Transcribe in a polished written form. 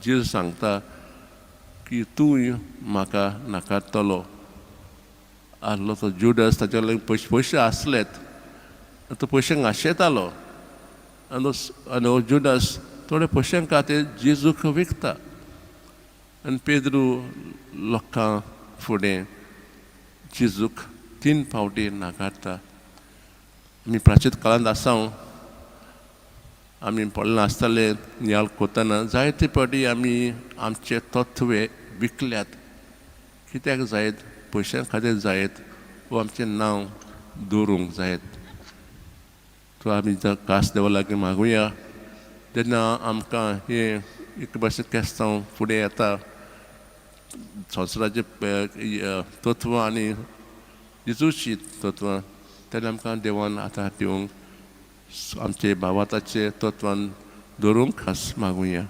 जेजू सांगता की तूंय म्हाका नाकारतलो आसलो. तो जुडस, ताचे लागीं पयशे पयशे आसलेत, तो पयशांक आशेतालो आनी आनी हो जुडस थोडे पयशां खातीर जेजूक विकता. आनी पेद्रू लोकां फुडें जेजूक तीन फावटी नाकारता. आमी प्राचीत काळांत आसा. आमी पडलां आसतलें. नियाळ करतना जायते फावटी आमी आमचे तत्वे विकल्यात. कित्याक जायत? पयशां खातीर जायत वो आमचें नांव दवरूंक जायत. तो आमी खास देवा लागीं मागुया, जेन्ना आमकां हें एक भाशेन केस्तांव फुडें येता, संवसाराचें तत्वां आनी जेजूची तत्वां, तेन्ना आमकां देवान आदार दिवंक, आमचे भावार्थाचे तत्वान दवरूंक खास मागुया.